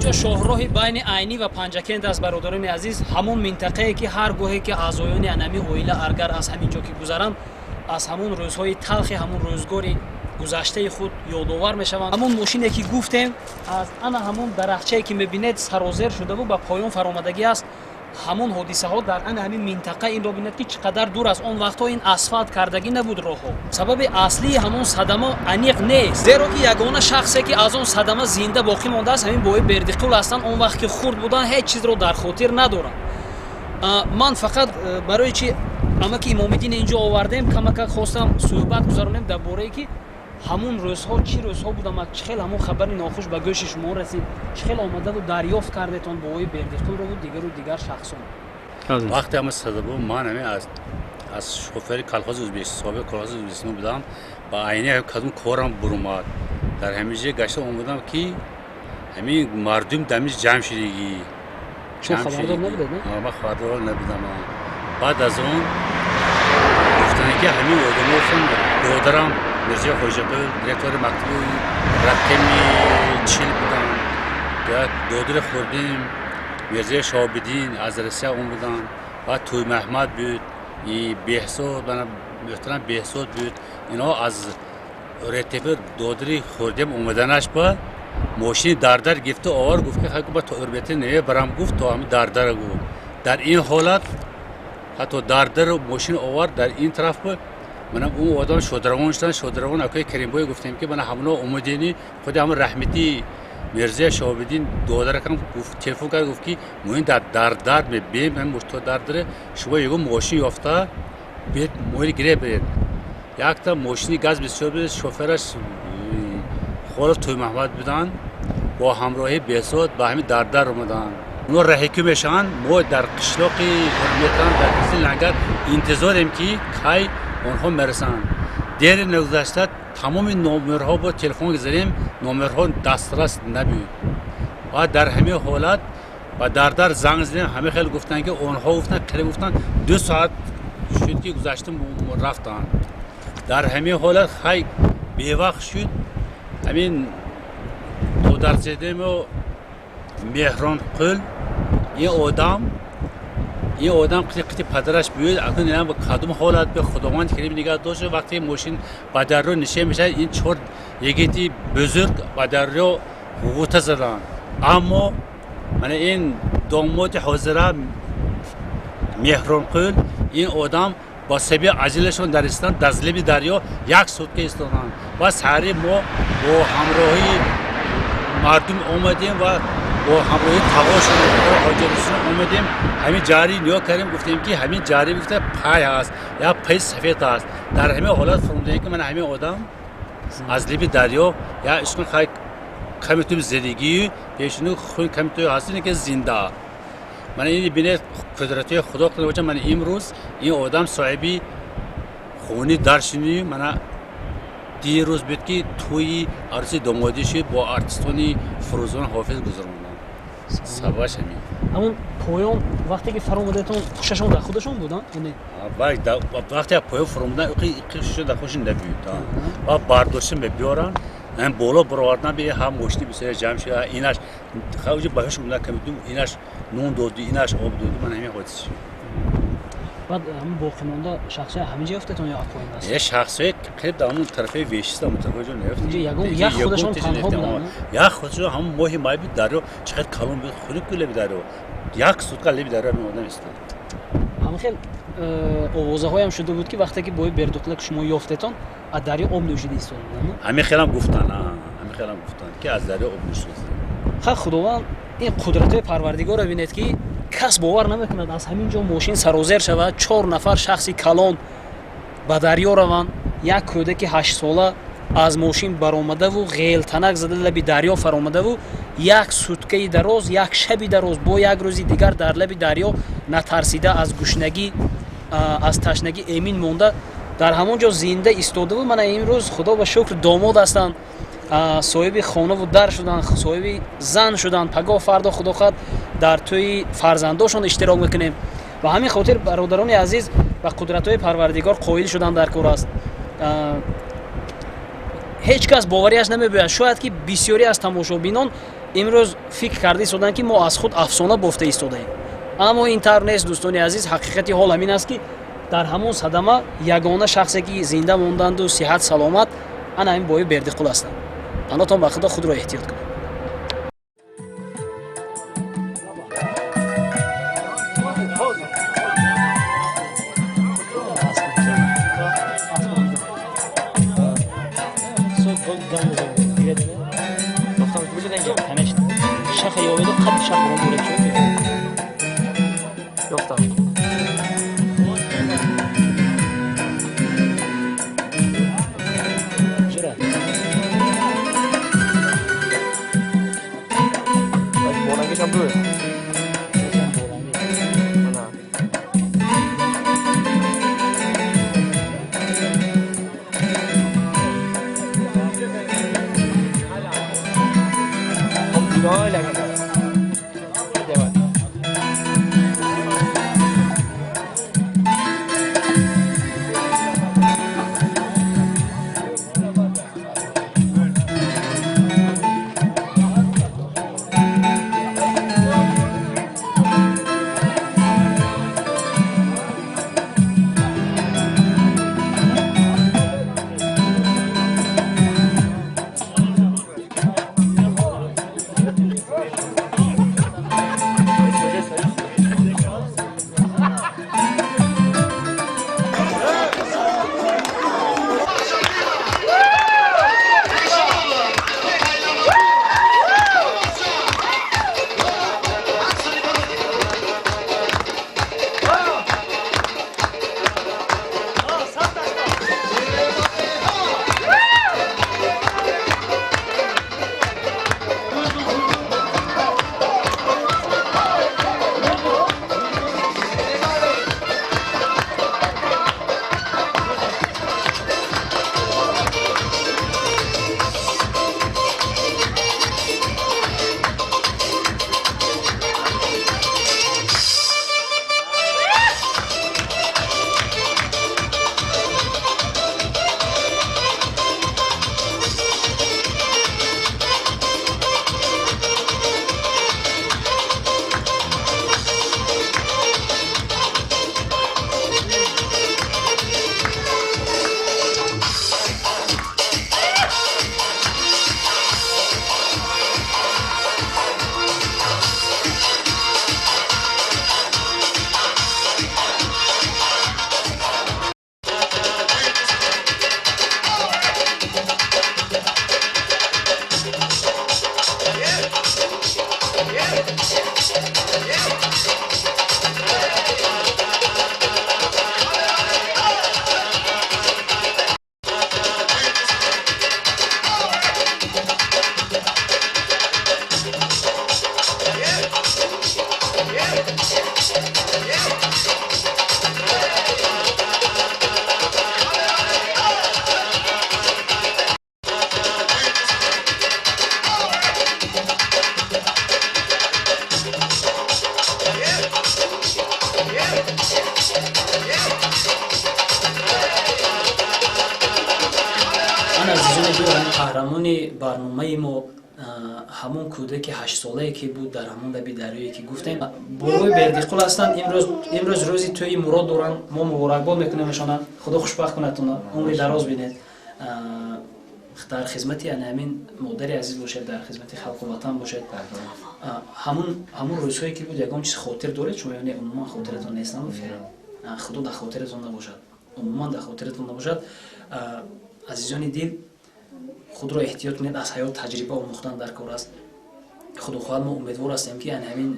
Инҷо шоҳроҳи байни Айнӣ ва Панҷакент аст, бародарони азиз. Ҳамон минтақае, ки ҳар гоҳе ки аъзоёни анами оила аргар аз ҳамин ҷо ки гузаранд, аз ҳамон рӯзҳои талхи ҳамон рӯзгори гузаштаи худ ёдовар мешаванд. Ҳамон мошине, ки гуфтем, аз ана ҳамон дарахчае, ки мебинед, сарозер шудаву ба поён фаромадагӣ аст. Ҳамон ҳодисаҳо дар ана ҳамин минтақа. Инро бинед, ки чӣ қадар дур аст. Он вақтҳо ин асфалт кардагӣ набуд роҳҳо. Сабаби аслии ҳамон садама аниқ нест, зеро ки ягона шахсе, ки аз он садама зинда боқӣ мондааст, ҳамин бои Бердиқул ҳастанд. Он вақт ки хурд буданд, ҳеҷ чизро дар хотир надоранд. Ман фақат барои чи амаки Имомиддин инҷо овардем, камакак хостам суҳбат гузаронем дар борае, ки ҳамун рӯзҳо чӣ рӯзҳо будам, чӣ хел ҳамун хабари нохуш ба гӯши шумо расид, чӣ хел омадаву дарёфт кардетон бобои Бердиқулрову дигару дигар шахсон. Вақте ҳама садабу ман ҳамин аз шофери колхози Ӯзбекистон, собиқ колхози Ӯзбекистон будам. Ба айни кадом корам бурумад, дар ҳамин ҷо гашта омадам, ки ҳамин мардум дар ҳамин ҷамъ шидагӣ. Шумо хабардор набудед, не? Ман хабардор набудам. Баъд аз он гуфтанд, ки ҳамин одамо, додарам Мирзои Хоҷақул, директори мактаби рақами 40 буданд, додари хурдим Мирзои Шоҳобиддин аз Россия омаданд, баъд Тӯймаҳмад буд, Беҳсод, муҳтарам Беҳсод буд. Инҳо аз РТП додари хурдим омаданаш ба мошини дардар гирифта овар, гуфт, ки ба Урбета намебарам, гуфт, то ҳами дардара, гуфт. Дар ин ҳолат ҳатто дардару мошин овард дар ин тараф. Манам он одам шодравон шудан, шодравон акои Каримбой гуфтем, ки мана ҳамоно омадени худи ҳамон раҳмати Мирзоя Шоҳобиддин додаракам гуфт, телефон кард, гуфт, ки муин дар дардар мебием, ҳамин то дардара шумо ягон мошин ёфта бед, моини гире биред. Якта мошини газ бисёр буд, шофераш Холов Тӯймаҳмад буданд, бо ҳамроҳи Беҳсод ба ҳамин дардар омаданд. Онҳо раҳикӣ мешаванд, мо дар қишлоқи Урметан, дар қисми Лангар интизорем, ки кай онҳо мерасанд. Дери нагузашта тамоми номерҳо бо телефон задем, номерҳо дастрас набуд. Ва дар ҳамин ҳолат ба дардар занг задем. Ҳама хел гуфтанд, ки онҳо гуфтанд, қариб гуфтанд, 2 соат шуд, ки гузашта рафтанд. Дар ҳамин ҳолат хай бевақт шуд. Ҳамин додарзедему Меҳронқул, ин одам қити падараш биёд. Акун инам ба кадом ҳолат бе, Худованд карим нигаҳ дошт. Вақте мошин ба дарё нише мешавад, ин чор йигити бузург ба дарё ғӯта заданд. Аммо мана ин домоди ҳозира Меҳронқул, ин одам бо саби аҷилашон дар истан, дар либи дарё як сутка истоданд. Ва саҳари мо бо ҳамроҳии мардум омадем ва бо ҳамроҳии тағошон Ҳоҷарисун омадем. Ҳамин ҷарӣ нигоҳ кардем, гуфтем, ки ҳамин ҷарӣ, гуфта, пай ҳаст, як пай сафед аст. Дар ҳамин ҳолат фурмудем, ки мана ҳамин одам аз либи дарё як ишқи хай ками ту зиндагӣ пешину хун ками ту ҳаст, ки зинда. Мана ин бинед, қудратҳои Худо бошад. Мана имрӯз ин одам соҳиби хони даршини. Мана дирӯз буд, ки тӯи арӯси домодӣ шуд, бо артистони Фурӯзон Ҳофиз гузаронданд. Сабабаш ҳамин. Ҳамон поён вақте ки фаромадетон, хушашон дар худашон буданд яъне? Вақте поён фуромадан, хушашон дар худашон набуд. Ва бардошта мебиёранд, ҳам боло баровардан, би ҳам мошини бисёр ҷамъ шуда. Инаш хавҷи ба ҳуш омада, камидум, инаш нон доду, инаш об доду. Ман ҳамин ҳодиса шуд. Баъд ҳамин боқимонда шахсҳои ҳамин ҷо ёфтетон ё поён аст? Е, шахсҳои қариб дар ҳамон тарафаи вешиста, ҳамон тарафаи ҷо наёфтем. Инҷо ягон як худашон танҳо буданд? Як худашон. Ҳамон моҳи май буд, дарё чӣ қадр калон буд, хунук буд лаби дарё. Як сутка лаби дарё ҳамин одам истод. Ҳамин хел овозаҳоям шуда буд, ки вақте ки бои Бердуқулак шумо ёфтетон, аз дарё об нӯшида истода буданд? Ҳамин хелам гуфтанд, ҳамин хелам гуфтанд, ки аз дарё об нӯшида. Ха, Худованд, ин қудратҳои Парвардигорро бинед, ки кас бовар намекунад, аз ҳамин ҷо мошин сарозер шавад, чор нафар шахси калон ба дарё раванд, як кӯдаки 8-сола аз мошин баромадаву ғелтанак зада лаби дарё фаромадаву як суткаи дароз, як шаби дароз бо як рӯзи дигар дар лаби дарё натарсида, аз гушнагӣ, аз ташнагӣ эмин монда, дар ҳамон ҷо зинда истодаву мана имрӯз, Худо ба шукр, домод ҳастанд, соҳиби хонаву дар шуданд, соҳиби зан шуданд. Пагоҳ фардо, Худо хоҳад, дар тӯи фарзандошон иштирок мекунем. Ба ҳамин хотир, бародарони азиз, ба қудратҳои Парвардигор қоил шудан дар кор аст. Ҳеҷ кас боварияш намебояд. Шояд ки бисёре аз тамошобинон Имрӯз фикр карда истоданд, ки мо аз худ афсона бофта истодаем, аммо ин тавр нест, дӯстони азиз. Ҳақиқати ҳол ҳамин аст, ки дар ҳамон садама ягона шахсе, ки зинда монданду сиҳат саломат, ана ҳамин бои Бердиқул ҳастанд. Панотон ба Худо, худро эҳтиёт кунед. Шаха ёведу қабл шах ворид шуд. Ёфтам. Жира. Болангишам буд. Ана. Хоб, дигоҳ лагада. Девад. Ман, азизони дил, қаҳрамони барномаи мо, ҳамон кӯдаки ҳаштсолае, ки буд дар ҳамон лаби дарёе, ки гуфтем, бобои Бердиқул ҳастанд. Имрӯз рӯзи тӯи мурод доранд. Мо муборакбод мекунемшона. Худо хушбахт кунадтона, умри дароз бинед, дар хизмати ана ҳамин модари азиз бошед, дар хизмати халқу ватан бошед. Ҳамон рӯзҳое, ки буд, ягон чиз хотир доред шумо ё не? Умуман хотиратон нест? Худо дар хотиратон набошад, умуман дар хотиратон набошад. Азизони дил, худро эҳтиёт кунед, аз ҳаёт таҷриба омӯхтан дар кор аст. Худо хоҳад, мо умедвор ҳастем, ки ана ҳамин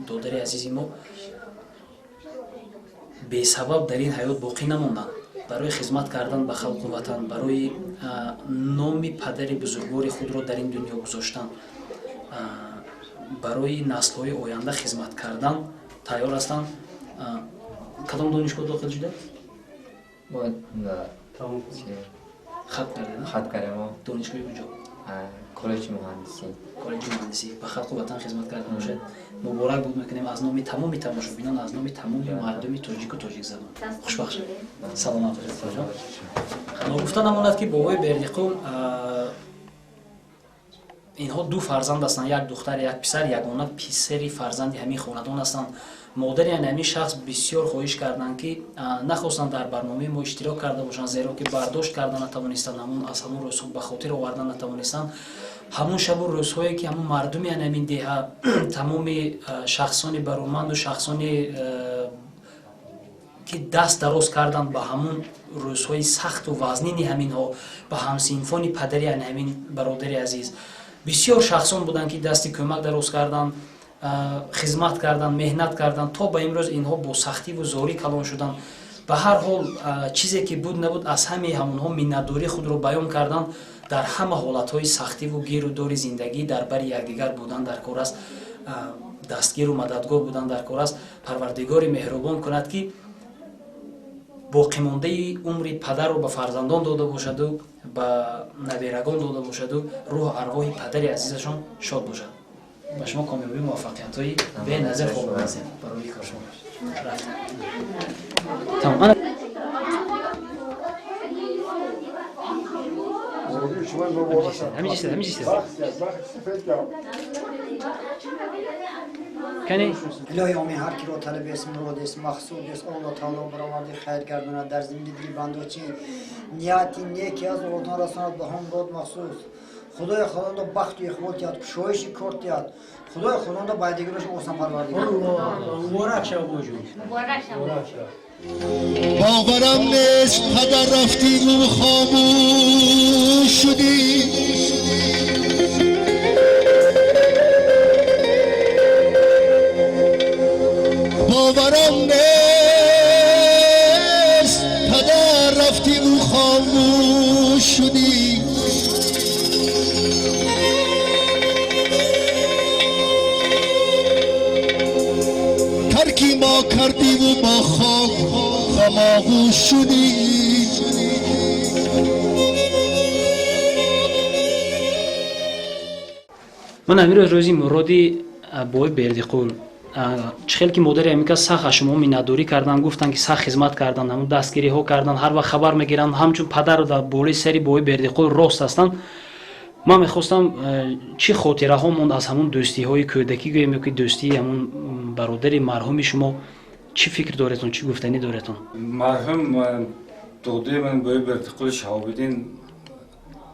додари азизи мо бесабаб дар ин ҳаёт боқӣ намонданд. Барои хизмат кардан ба халқу ватан, барои номи падари бузургвори худро дар ин дунё гузоштан, барои наслҳои оянда хизмат кардан тайёр ҳастанд. Кадом донишгоҳ дохил шуда? Хат кардед? Хат кардем. Донишгоҳи куҷо? Коллеҷи муҳандисӣ. Коллеҷи муҳандисӣ. Ба халқу ватан хизмат карда бошед. Муборак буд мекунем аз номи тамоми тамошобинон, аз номи тамоми мардуми тоҷику тоҷикзабон. Хушбахт шавед, саломат бошед. Ногуфта намонад, ки бобои Бердиқул Инҳо ду фарзанд ҳастанд, як духтар, як писар, ягона писари фарзанди ҳамин хонадон ҳастанд. Модари ҳамин шахс бисёр хоҳиш карданд, ки нахостанд дар барномаи мо иштирок карда бошанд, зеро ки бардошт карда натавонистанд, ҳамун аз ҳамун рӯзҳо ба хотир оварда натавонистанд, ҳамун шабу рӯзҳое ки ҳамун мардуми ҳамин деҳа, тамоми шахсони бароманду шахсони ки даст дароз карданд ба ҳамун рӯзҳои сахту вазнини ҳаминҳо, ба ҳамсинфони падари ҳамин бародари азиз. Бисёр шахсон буданд, ки дасти кӯмак дароз карданд, хизмат карданд, меҳнат карданд, то ба имрӯз инҳо бо сахтиву зорӣ калон шуданд. Ба ҳар ҳол, чизе ки буд набуд, аз ҳамаи ҳамонҳо миннатдории худро баён карданд. Дар ҳама ҳолатҳои сахтиву гиру дори зиндагӣ дар бари якдигар будан дар кор аст, дастгиру мададгор будан дар кор аст. Парвардигори меҳрубон кунад, ки боқимондаи умри падарро ба фарзандон дода бошаду ба наберагон дода бошаду рӯҳу арвоҳи падари азизашон шод бошад. Ба шумо комёбӣ, муваффақиятҳои беназир хоҳам ҳастем барои кор шумо. Тамом. Ҳамин чиз кани. Илоҳи омин. Ҳар киро талаб аст, мурод аст, мақсуд аст, Аллоҳ таоло бароварди хайр гардонад. Дар зимни дили бандо чи нияти неки аз Аллоҳтон расонад ба ҳам мурод махсус. Худои худондо бахту иқбол диҳад, кушоиши кор диҳад. Худои худондо байдагирош осон парвардигор. Муборак шав, боҷон. Боварам нест, падар, рафтӣ хомӯш шудӣ. Боварам нест, падар, рафтӣ хомӯш шудӣ. Тарки мо кардиву бо хок ҳамоғӯш шудӣ. Ман ҳамин рӯзи муроди бои Бердиқул, чӣ хел ки модари ҳамин кас сахт аз шумо миннатдорӣ карданд, гуфтанд, ки сахт хизмат карданд, ҳамун дастгириҳо карданд, ҳар вақт хабар мегиранд, ҳамчун падару дар болои сари бои Бердиқул рост ҳастанд. Ман мехостам, чӣ хотираҳо монд аз ҳамун дӯстиҳои кӯдакӣ, гӯем, ё ки дӯстии ҳамун бародари марҳуми шумо? Чӣ фикр доретон, чӣ гуфтанӣ доретон? Марҳум додуи ман бои Бердиқули Шаҳобиддин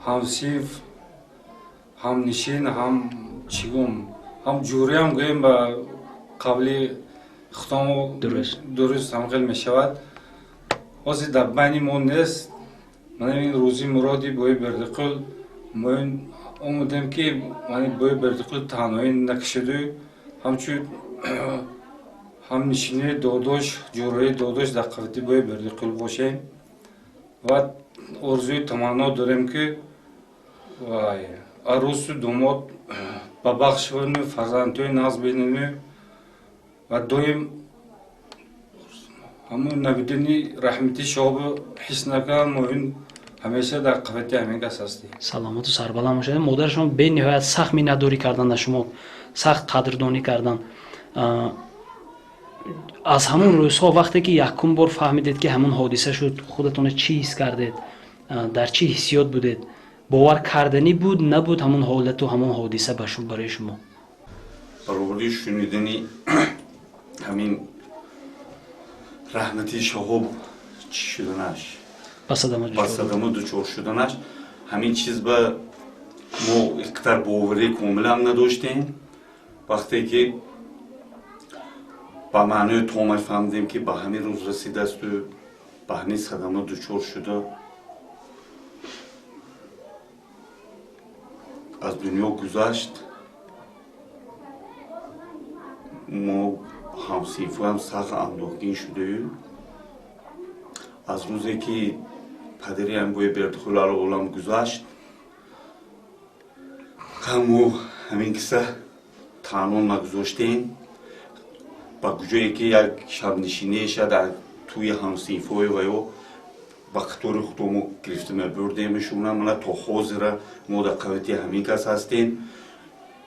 ҳамсинф, ҳамнишин, ҳам чӣ гум, ҳам ҷӯриам гӯем, ба қавли худомо дуруст ҳамхел мешавад. Ҳозир дар байни мо нест. Ман ин рӯзи муроди бои Бердиқул мо омадем, ки бои Бердиқул танҳоӣ накашиду ҳамчун ҳамнишини додош, ҷӯрои додош дар қавати бои Бердиқул бошем ва орзуи таманно дорем, ки вай арӯсу домод ба бахт шавану фарзандҳои нағз бинему ва доим ҳамун набудани раҳмати шоҳобу ҳис накунам. Мо ин ҳамеша дар қавати ҳамин кас ҳастем. Саломату сарбаланд бошед. Модарашон бениҳоят сахт миннатдорӣ карданд аз шумо, сахт қадрдонӣ карданд. Аз ҳамун рӯзҳо, вақте ки якум бор фаҳмидед, ки ҳамун ҳодиса шуд, худатона чӣ ҳис кардед, дар чӣ ҳиссиёт будед? Бовар карданӣ буд, набуд ҳамун ҳолату ҳамун ҳодиса барои шумо? Баробари шунидани ҳамин раҳмати Шаҳоб чӣ шуданаш, ба садама ба садама дучор шуданаш, ҳамин чиз ба мо иқадар боварии комилам надоштем. Вақте ки ба маънои томаш фаҳмидем, ки ба ҳамин рӯз расидаасту ба ҳамин садама дучор шуда аз дунё гузашт, мо ҳамсинфоям сахт андӯҳгин шудаю. Аз рӯзе ки падари ҳамбои Бердиқул олам гузашт, ҳамо ҳамин киса танҳо нагузоштем. Ба куҷое ки як шабнишинеша дар тӯи ҳамсинфҳои ва ё ба қатори худомо гирифта мебурдемшуна. Мана то ҳозира мо дар қавати ҳамин кас ҳастем.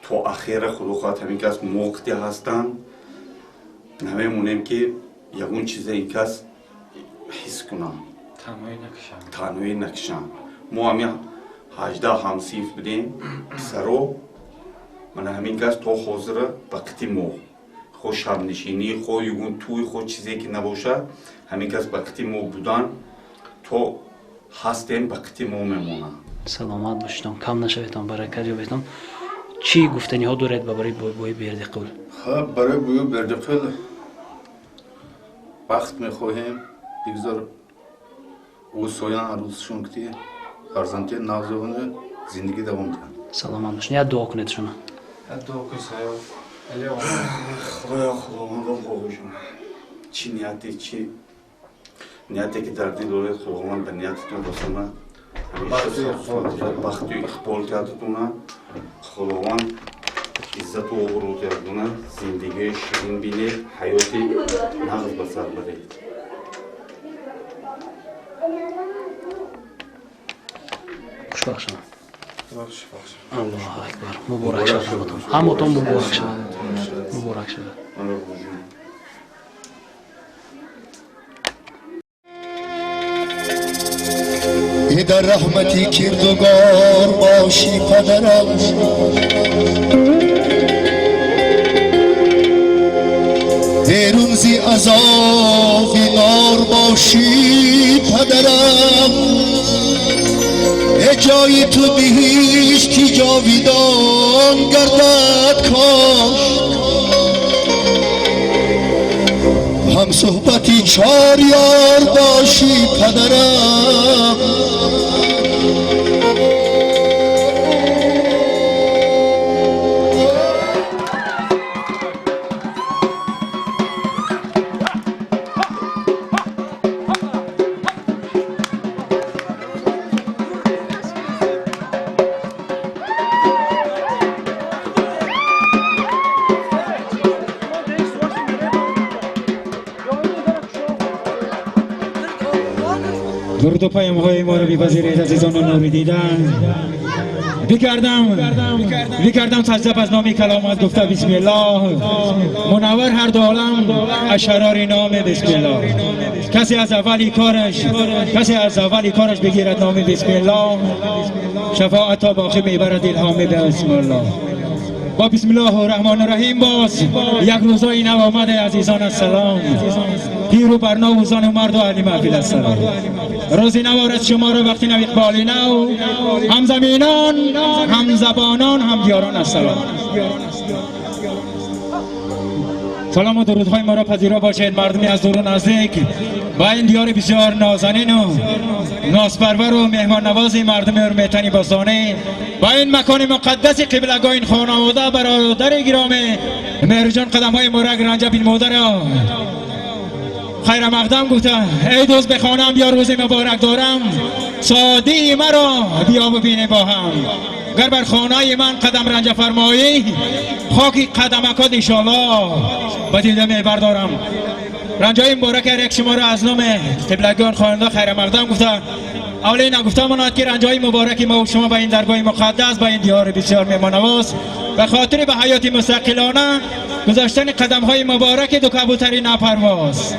То ахира, худо хоҳад, ҳамин кас моқти ҳастанд. Намемонем, ки ягон чиза ин кас ҳис кунам, танҳоӣ накашам. Мо ҳамин 18 ҳамсинф будем, писаро. Мана ҳамин кас то ҳозира ба қити мо, хо шабнишинӣ, хо югун тӯй, хо чизе ки набошад, ҳамин кас ба қити мо будан, то ҳастем ба қити мо мемонанд. Саломат бошедон, кам нашаведон, баракат ёбедон. Чӣ гуфтаниҳо доред ба барои бобои Бердиқул? Барои бобои Бердиқул бахт мехоҳем, бигзор ӯ соян арӯсшон ки фарзандҳои навзовона зиндагӣ давом диҳанд. Саломат бошед, як дуо кунед шуно. Худоё, худовандо, бобоҷон, чӣ нияте, чӣ нияте ки дар дил доред, худованд ба ниятатон расонад, ҳамеша бахту иқбол диҳадтона, худованд иззату обрӯ диҳадтона, зиндагии ширин бинед, ҳаёти нағз ба сар баред. Хушбахт шаванд. Аллоҳу акбар. Муборак шавад ҳаматон. Ҳаматон муборак шавад. Муборак шавад. Дар раҳмати кирдугор бошӣ падарам, берун зи азоби нор бошӣ падарам, ҷои ту биҳишт ки ҷовидон гардад кош, ҳамсуҳбати чор ёр бошӣ падарам. درود و پیام‌های ما رو بی‌پذیرید عزیزان نوری دیدن. بیکردم سجده از نامی کلامت گفته بسم الله، منور هر دو عالم اشرار نام بسم الله. کسی از اولی کارش، کسی از اولی کارش بگیرد نام بسم الله، شفاعت تا باقی میبرد الهام بسم الله. با بسم الله الرحمن الرحیم باز یک روزای نو آمده عزیزان السلام، پیر و برنا و زن و مرد و علی محفل السلام. روزی نو آرد شما را وقتی نو اقبال نو، هم زمینان هم زبانان هم دیاران السلام. سلام و درودهای ما را پذیرا باشید مردمی از دور و نزدیک و این دیار بسیار نازنین و نازپرور و مهمان نواز مردم ارمیتنی باستانی و این مکان مقدس قبلگاه این خانواده برادر گرامی مهرجان قدم های مبارک رنجه بین مادر خیر مقدم گفته ای دوست بخوانم یا روز مبارک دارم، سادی مرا بیا ببینه با هم، گر بر خانه من قدم رنجه فرمایی، خاکی قدمکات انشالله به دیده می بردارم. رنجای مبارک یک شما را از نام قبلگان خانواده خیر مقدم گفته. اولین نگفته ماند که رنجای مبارک ما و شما به این درگاه مقدس، به این دیار بسیار مهمان‌نواز، به خاطر به حیات مستقلانه گذاشتن قدم های مبارک دو کبوتری ناپرواز،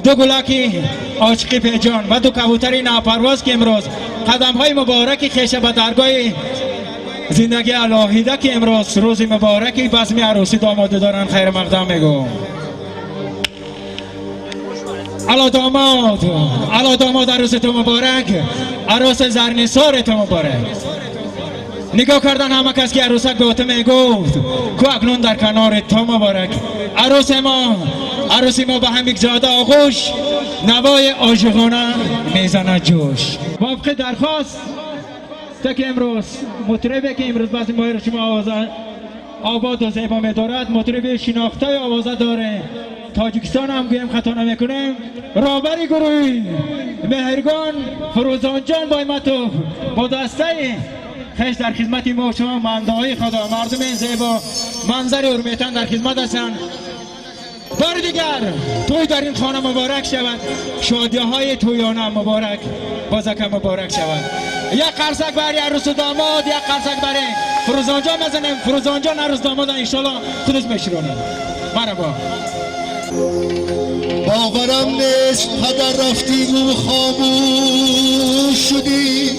دو گلکی عاشقی پیجان و دو کبوتری ناپرواز که امروز قدم های مبارک خویش به درگاه زندگی الهیده که امروز روز مبارکی بزم عروسی داماده دارن خیر مقدم میگم. علا داماد، علا داماد، عروس تو مبارک، عروس زرنیسار تو مبارک. نگاه کردن همه کس که عروسک به تو میگفت کو اکنون در کنار تو مبارک. عروس ما، عروسی ما به هم یک زاده آغوش، نوای عاشقانه میزند جوش. موافق درخواست تا که امروز مطربه که امروز بعضی ماهر شما آواز آباد و زیبا می‌دارد، مطرب شناخته آوازه داره تاجیکستان هم گویم خطا نمی‌کنیم، رهبر گروهی مهرگان فروزان جان بایمتوف با دسته خویش در خدمت ما و شما مندهای خدا مردم زیبا منظر ارمیتن در خدمت هستند. بار دیگر توی در این خانه مبارک شود، شادی های تویانه مبارک، بازک مبارک شود. یک قرصک برای عروس و داماد، یک قرصک برای فروزان جان بزنیم. فروزان جان عروس داماد انشالله خودش میشرونه. مرحبا. باورم نیست پدر رفتی و خاموش شدی،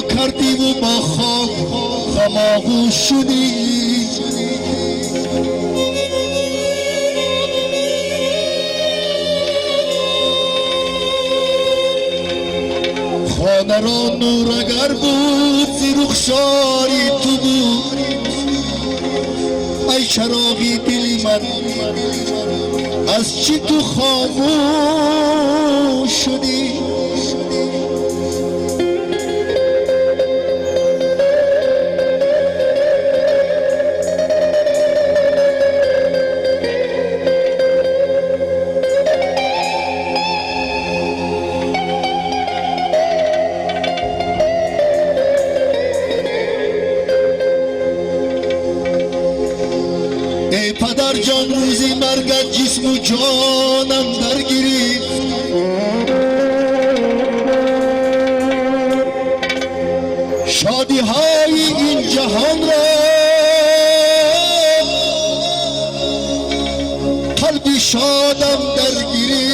کردی و با خاک غم شدی. خانه را نور اگر بود زیر رخساری تو بود، ای چراغی دل من از چی تو خاموش شدی؟ جان روزی مرگت جسم و جانم در گرفت، شادی های این جهان را قلبی شادم در گرفت.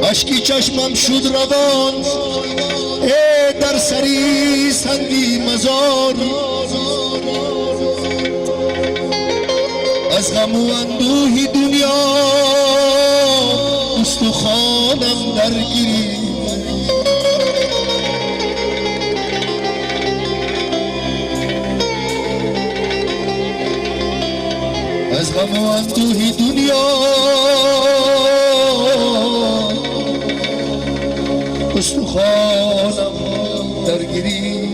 اشکی چشمم شد روان ای در سری سنگی مزار، از غم و اندوه دنیا استخوانم در گرفت. از غم و اندوه دنیا استخوانم در گرفت.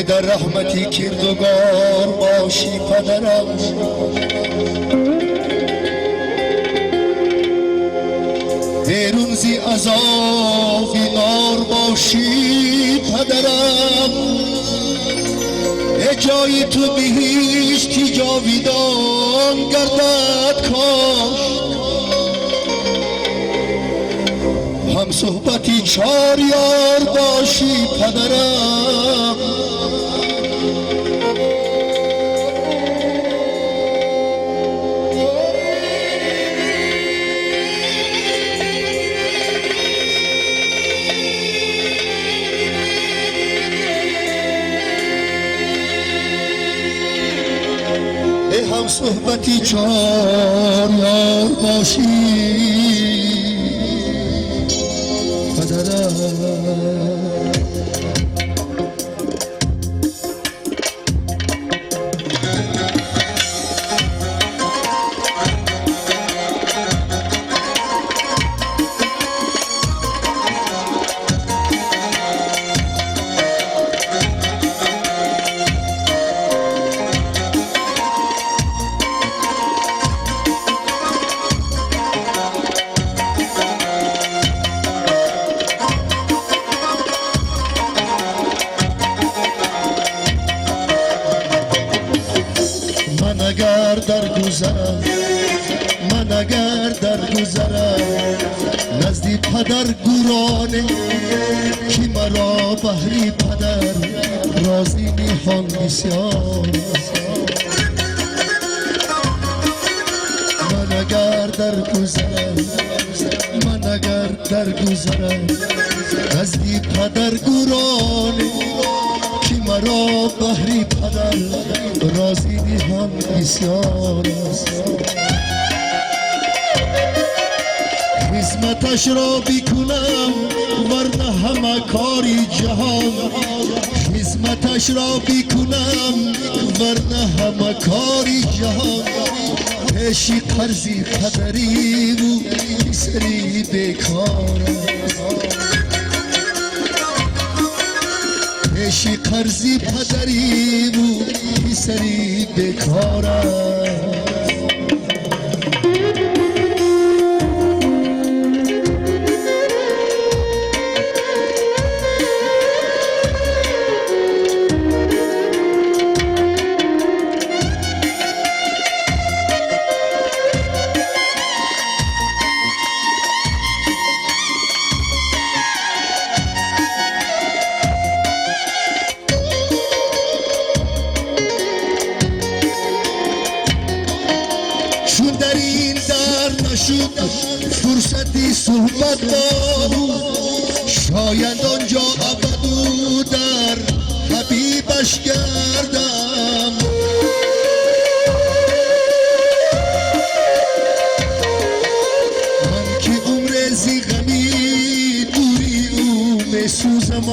در رحمتی کردگار باشی پدرم، بیرون زی عذاب نار باشی پدرم، ای جای تو بهشتی جاویدان گردد کاش، هم صحبتی چار یار باشی پدرم. هم صحبتی چار یار باشی پدرم. من اگر درگذرم، من اگر درگذرم نزدی پدر گورانه، که مرا بهری پدر رازی نهان بسیار. من اگر درگذرم، من اگر درگذرم نزدی پدر گورانه، که مرا بهری پدر رازی نهان بسیار است. خدمتش را بکنم ورنه همه کاری جهان، خدمتش را بکنم ورنه همه کاری جهان، پیشی قرضی پدری و پسری بیکار است، پیشی قرضی پدری و پسری بیکار است. Чун дар ин дар нашуд фурсати суҳбат бо ӯ, шояд онҷо абаду дар ҳабибаш гардам. Ман ки умре зи ғами дури ӯ месӯзам,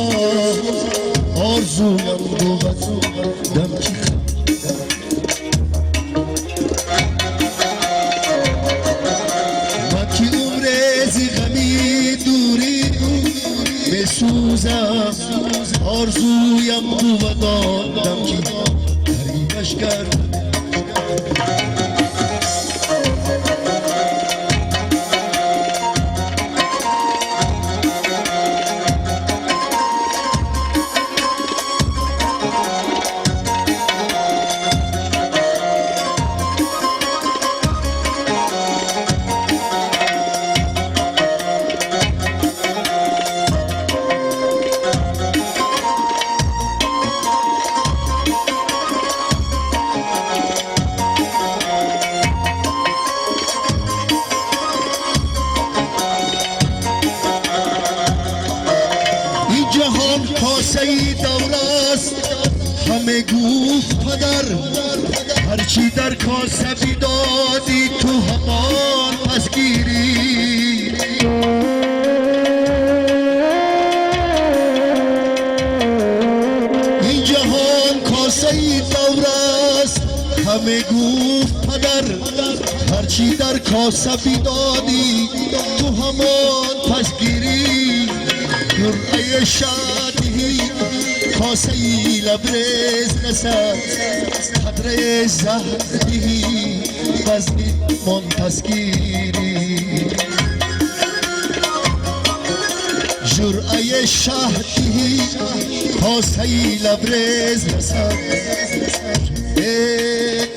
орзуям бувад дам ки ман ки умре зи ғами дури ӯ месӯзам, орзуям бувад дам ки қарибаш гардам. کاسه‌ای دور است همه گفت پدر، هرچی در کاسه بیدادی تو همان پس گیری. این جهان کاسه‌ای دور است همه گفت پدر، هرچی در کاسه بیدادی تو همان پس گیری. جرعه شادی کاسه‌ای لبریز رسد، قطره زهر دهی بزمی من پس گیری. جرعه شهد دهی کاسه‌ای لبریز رسد،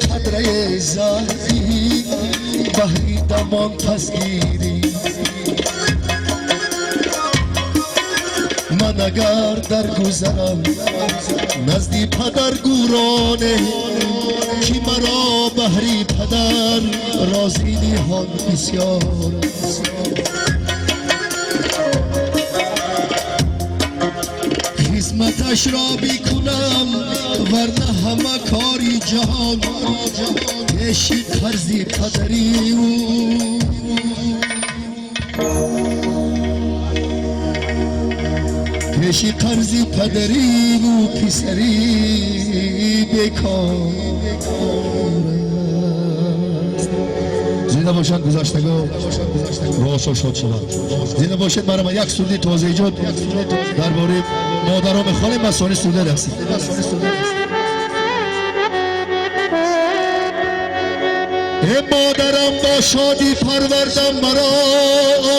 قطره زهر دهی بهری دمان پس گیری. من اگر درگذرم نزدی پدر گورانه، کی مرا بهری پدر رازی نهان بسیار است. خدمتش را بکنم ورنه همه کاری جهان پیش قرضی پدری او. پیش قرضی پدری و پسری بیکار است. زنده باشند گذشتگان، روحشان شاد شود. زنده باشد. برای یک سرودی تازه ایجاد درباره مادران میخوانیم، مسانی سروده هستیم. ای مادرم با شادی پروردم مرا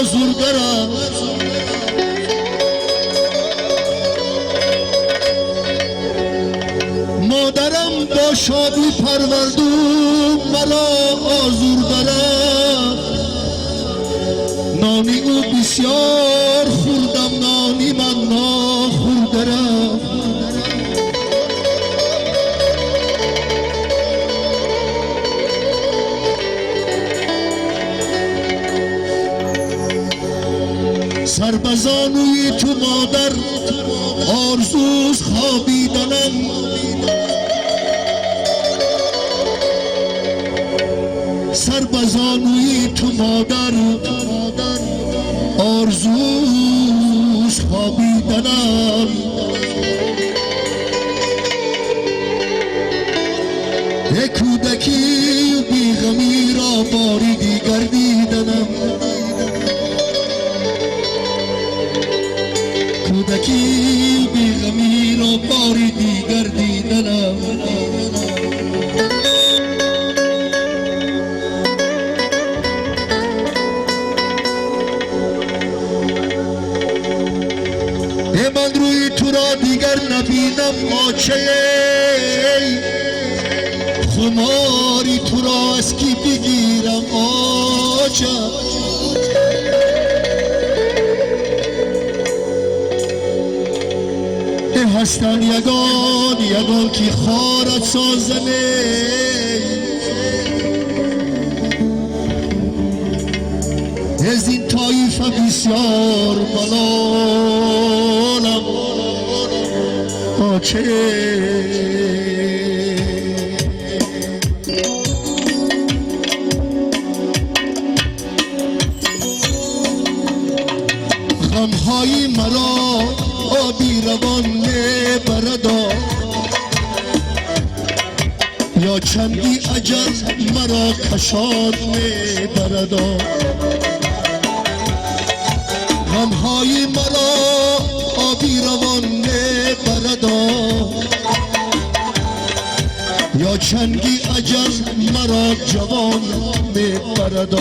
آزرگرم، مادرم با شادی پروردم مرا آزرگرم. نانی او بسیار خوردم، نانی من ناخوردرم. سر به زانوی تو مادر آرزوز خوابیدنم، سر به زانوی تو مادر آرزوز خوابیدنم. یک کودکی و بیغمی را باری دیگر دیدنم، کودکی و بیغمی را باری دیگر دیدنم. ای من روی تو را دیگر نبینم آچه، خماری تو را از کی بگیرم آچه. هستن یگان یگان کی خارت سازنه، از این طایفه بسیار ملالم آچه. غمهای مرا آبی روان میبرد یا چندی اجل مرا کشان میبرد. غمهای مرا آبی روان میبرد یا چنگی اجل مرا جوان میبرد.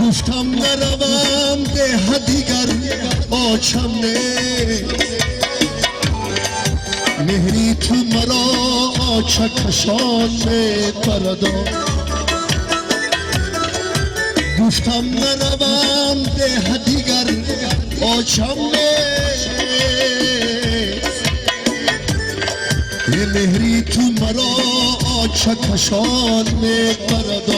گفتم نروم ده دیگر آچم نه، مهری تو مرا آچه کشان میبرد. گفتم نروم ده دیگر آچم نه، مهری تو مرا آچه کشان میبرد.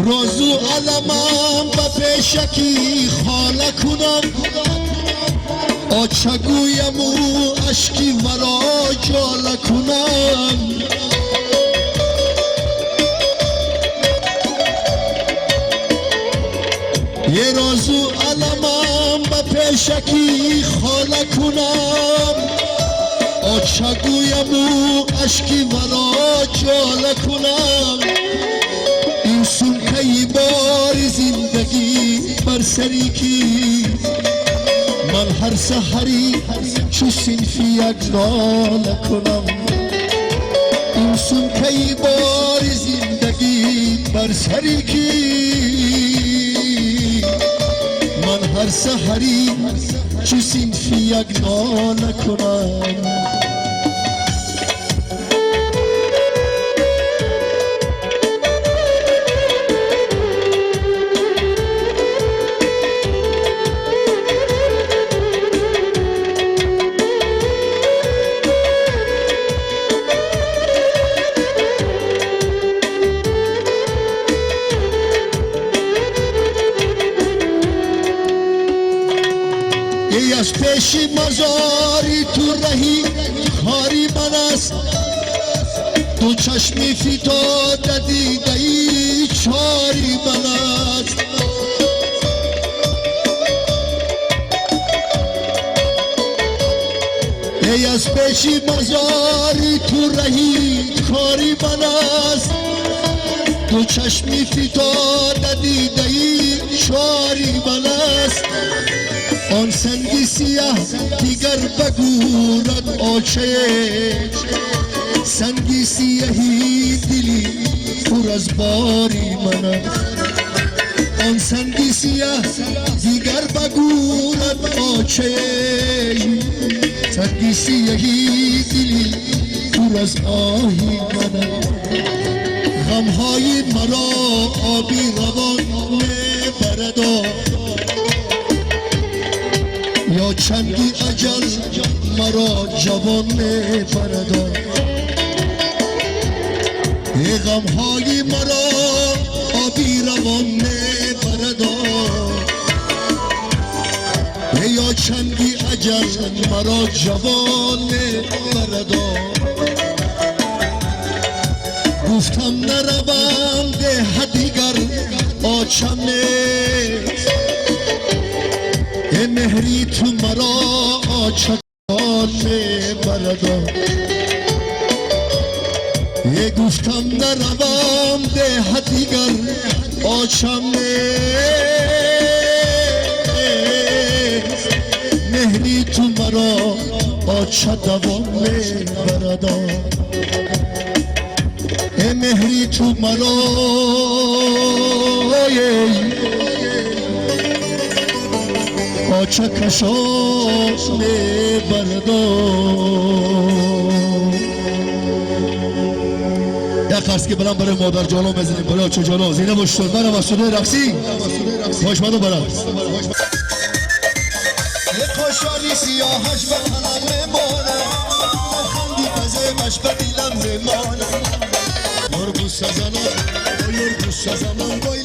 روزو علمم به پیشکی خاله کنم، آچه گویم و اشکی مرا جاله کنم. یه روزو علمم به پیشکی خاله کنم، آچه گویم و اشکی مرا جاله کنم. این سمکه بار زندگی بر سری کی، من هر سحری چو صنفی یک ناله کنم. این سمکه بار زندگی بر سری کی، من هر سحری چو صنفی یک ناله کنم. ای از پیش مزاری تو رهی کاری من است، تو چشمی فتاده دیده ای چاری من است. ای از پیش مزاری تو رهی کاری من است، تو چشمی فتاده دیده ای چاری من است. آن سنگ سیاه دیگر بگورد آچه، سنگ سیاهی دلی پر از باری من است. آن سنگ سیاه دیگر بگورد آچه، سنگ سیاهی دلی پر از آهی من است. غمهای مرا آبی روان میبرد یا چندی اجل مرا جوان میبرد. ای غمهای مرا آبی روان میبرد یا چندی اجل مرا جوان میبرد. گفتم نروم ده دیگر آچم نیست، مهری تو مرا آچکان میبرد. یه گفتم نروم ده دیگر آچم نیست، مهری تو مرا آچه دوام میبرد. مهری تو مرا Оча кашон мебардор. Як қарсаки баланд барои модарҷоно мезанем, барои очаҷоно. Зинда бошед. Манам аз студияи рақсӣ хоҳишмандо барад. Қошони сиёҳаш ба танам мемонад, ханди паземаш ба дилам мемонад. Ёр бӯса занам, ёр бӯса занам, вой.